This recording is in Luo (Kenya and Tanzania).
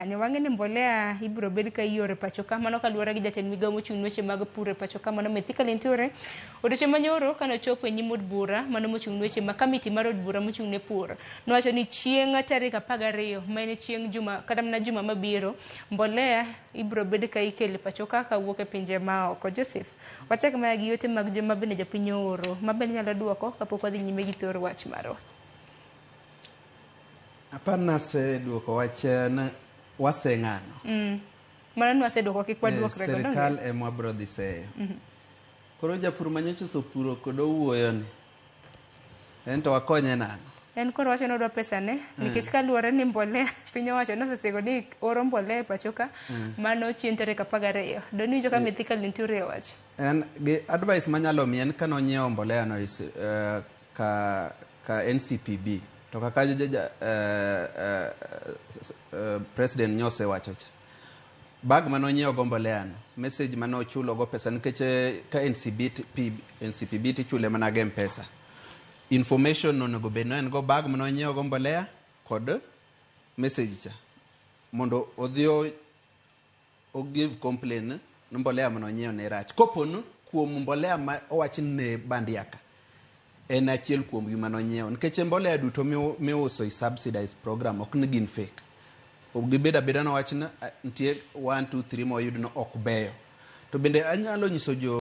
Wang'e ni mbolea ibiro bed ka ioro e pacho ka mano kaluwore gi jatend migawo mochung' ne weche mag pur e pacho ka mano Mithika Linturi. Odiochieng' manyoro kane ochopo e nyim od bura mano mochung' ne weche ma kamiti mar od bura mochung' ne pur nowacho ni chieng' tarik 12 ma en chieng' juma kata mana juma mabiro mbolea ibiro bed ka ikelo e pacho ka kawuok e pinje maoko. Joseph, wachak mana gi ote mag joma bende jopiny ooro ma bende inyalo duoko kapok wadhi nyime gi thor wach marwa. Apar naseduoko wach na waseng'ano. Mano nwaseduoko kik waduokre go. Sirikal ema wabro dhi seyo. Koro japur manyocha osepuro kod owuoyo ni en to wakonye nang'o? En koro wacho ni odwa pesane nikech kaluwore ni mbolea piny owacho nosesego ni oro mbolea e pacho ka mano chieng' tarik 12. Doniwinjo ka Mithika Linturi owacho. En gi advice manyalo miye en kane onyiewo mbolea no is, ka ka NCPB to kaka president nyosewacho cha bag mane onyiewo go mbolea no message mane ochulo go pesa nikech ka NCB P, NCPB tichule mana gi M-Pesa information onego bed no en go bag mane onyiewo go mbolea kod message cha mondo odhi o give complain ni mbolea mane onyiewo ne rach kopo ni kuom mbolea ma owach ni ne bandia ka en achiel kuom gima nonyiewo nikech mbolea duto miuso i subsidized program ok ni gin fake gibed abeda nowach ni nitie 1 2 3 moyud ni ok beyo to bende anyalo nyiso jo